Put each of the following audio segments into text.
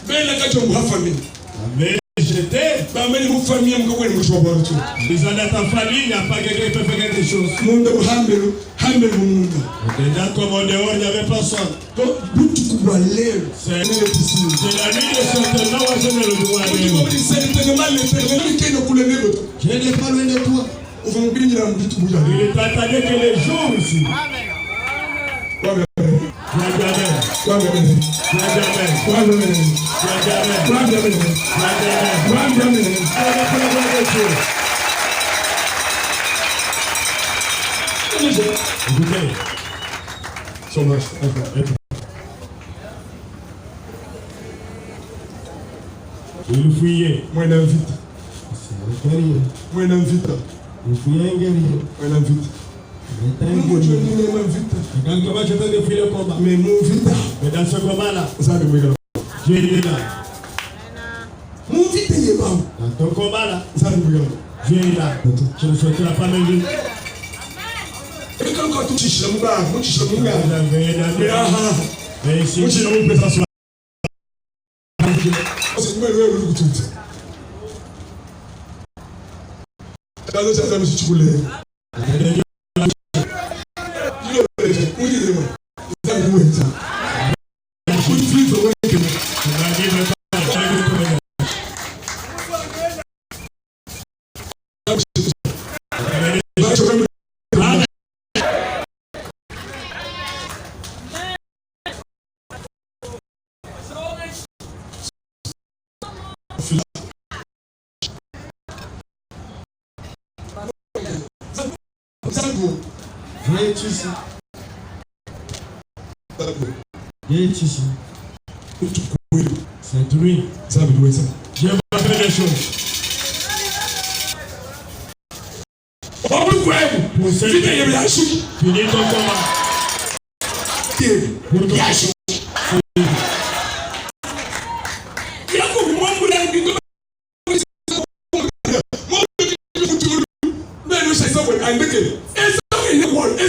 Bena kachombo hafamili. Bameni mufamia mukakweni mushoboro tu. Ils en ta famille, il n'y a pas quelqu'un qui peut faire quelque chose. Munda buhambelu, hambelu munda. Déjà comme en dehors, il n'y avait personne. Donc butuku bwa leo. C'est la nuit de ce temps où je ne le dois Butuku bwa certainement l'éternel qui est kule nebo. Je n'ai pas loin de toi. Uvumbinyira mutuku bwa leo. Il t'attendait que les jours ici. Amen. Amen. Amen. Amen. Amen. Amen. Amen. Écoutez, So much. Il fuyait. Mwena mvita. Mwena mvita. Mwena mvita. Mungu ni mwena mvita. Quand comment je peux fuir le combat? Mais mu mvita. Mais dans ce combat-là, Nzambi mwena. Dieu est là. Mu mvita yeba. Dans ton combat là, Nzambi mwena. Dieu est là. Je ne sortirai pas même lui. Ekaluka tuchishila mubaa, muchishila Vous mubaa. avez un Aha. Mais ici, Muchishila mu pesa swa. Mwene wewe uri kututa. Kazo cha zambi chikule. Nzambi mwena. Kututa wewe. Dieu est ici. Dieu est ici. C'est lui. Dieu va faire des choses. Pour ceux qui finissent ton combat. Pour ton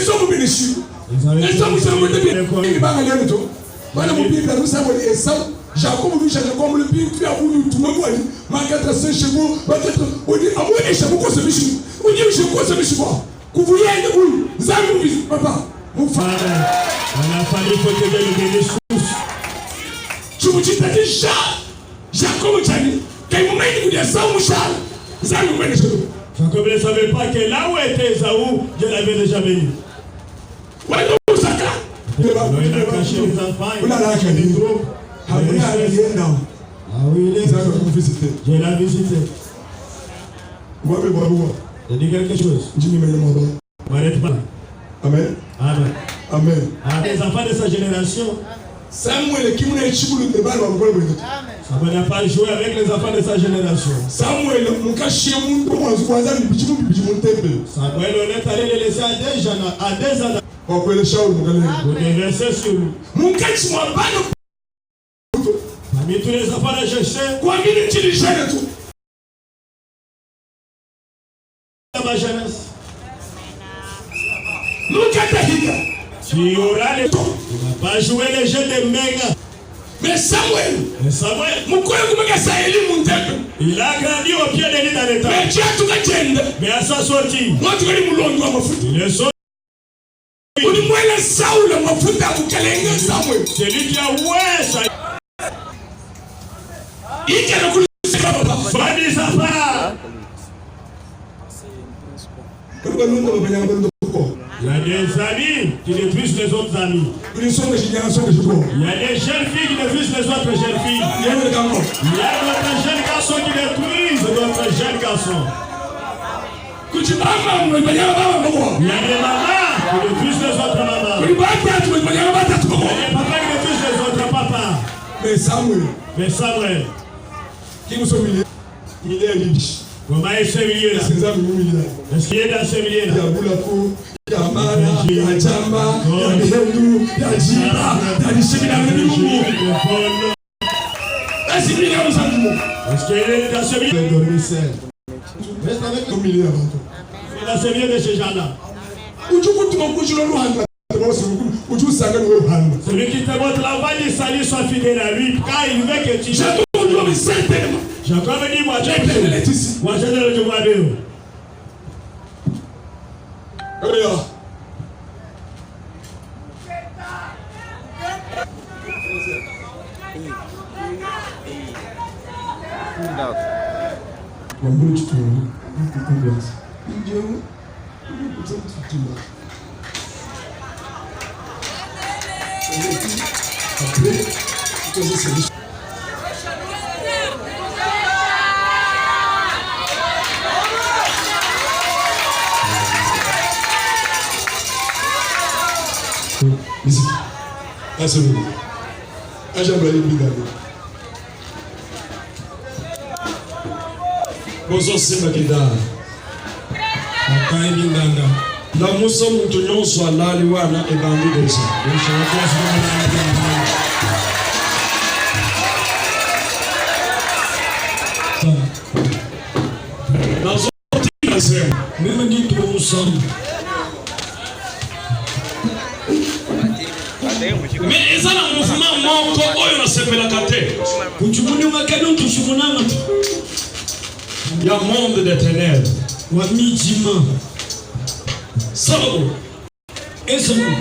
Ils avaient Jacob lui change comme le pire tu as voulu tout le monde ma 400 chevaux ma 4 on dit ah oui chevaux quoi ce bichou on dit je quoi ce bichou quoi kuvuyende huyu zangu papa mufa On a fallu faut que Dieu nous bénisse tous. chumuchitatisha Jacob chani kaimumaini kudia sau mushala zangu mwene chevaux Jacob ne savait pas que là où était Esaü, Dieu l'avait déjà béni. wendo usaka Alors, il a caché les enfants, il a Ulala caché les kani. troupes. Hakuna alienda Ah oui, il est. zangu kumvisite Dieu l'a visité. wabe barua Il dit quelque chose. njimi mwenye mwaba M'arrête pas. amen Amen. amen Ah, les enfants de sa génération, Samuel kimuna ichibulu ebana bakole bwende Samuel n'a pas joué avec les enfants de sa génération. Samuel mukashiye muntu mwanzu kwanza bichimu bichimu ntembe Samuel, on est allé le laisser à deux ans, à deux ans wakwele Shaul mukalenge pour déverser sur lui. mukachi mwa bana Parmi tous les enfants de Jessé, kwa mini chili shene tu dans ma jeunesse, nukatahika tu auras les. Tu n'as pas joué les jeux de Menga. mais Samuel Mais Samuel, mukole kumeka Saeli muntembe il a grandi au pied de lui dans le temps. mais chiatuka chenda Mais à sa sortie, mwatukali mulongi wa mafuta il est sorti. uli mwele Saul mafuta mukalenge Samuel C'est lui qui a ouais, ça. ikele kuliseka baba Soit mis à part. Balunga babanyanga balunga kuko Il y a des amis qui détruisent les autres amis. ulisonga shinyanga songa shiko Il y a des jeunes filles qui détruisent les autres jeunes filles. yeye kango Il y a d'autres jeunes garçons qui détruisent d'autres jeunes garçons. kuchibamba mwebanyanga baba mboko Il y a des mamans qui détruisent les autres mamans. kulibata tu mwebanyanga bata tu Il y mboko a des papas qui détruisent les autres papas. mais Samuel Mais Samuel, kinguso mile mile libishi comment est ce milieu-là senza mile Est-ce qu'il est dans ce milieu-là ya bulaku ya mara Ya jamba, ya bihendu, ya jiba, ya dishimina milungu. Est-ce qu'il y a Est-ce qu'il est dans ce milieu? Dormir seul. Reste avec le milieu avant toi. C'est dans ce milieu de ces gens-là. Celui qui te montre la voie du salut, soit fidèle à lui. Car il veut que tu. Jacob dit, moi, je moi, je le vois bien. Bozosimba kidala Akai nganga. Lamusa mutu nyonso alali wana ebandi deja. Nazotika nzembo. Mimi ndi musambu. Mais eza na mouvement moko oyo nasepelaka te. Kuchumununga kenu tushumunanga Ya monde de ténèbres. Wa mijima. Salomo. Esamu.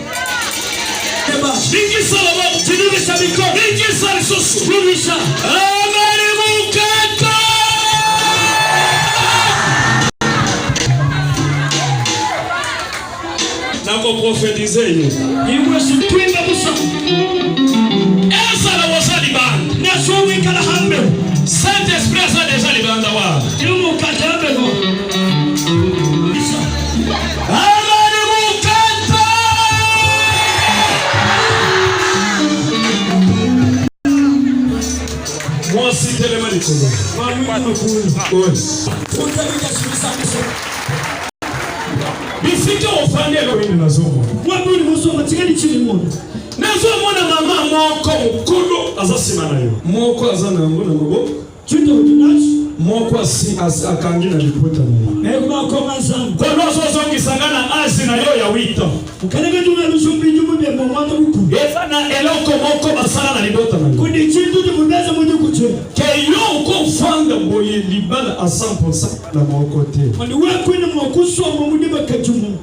Eba. Ningi Salomo. Tinubisa biko. Ningi Salisusu. Tinubisa. Amani mukata. Nakoprofetize ye. Iwe sitwimba busa. Ezala woza libanda. Nasowikala hambe. Saint-Esprit aza deja libanda wa. Yumukata hambe go. Isa. Amani mukata. Mwasi telema likolo. Mwamini mkulu. Oyo. Utabika shibisa busa. Bisika ofandi eloko nini nazomona. Mwamini musoma tikali chini mono. Nazomona mama moko mokolo aza nsima na yo. Moko aza na yango na maboko. Chito utinachi. Moko asi akangi na liputa na ye. Ekuba koma zambu. Kolo ozozongisa nga na age na yo ya 8 ans. Ukaleke tunga lusumbi jumu bya mwanda mukulu. Eza na eloko moko basala na libota na yo. Kundi chintu timubeza mundi kuche. Ke yo okofanda boye libala à 100% na moko te. Mani wekwini mwakusoma mundi bakajumu.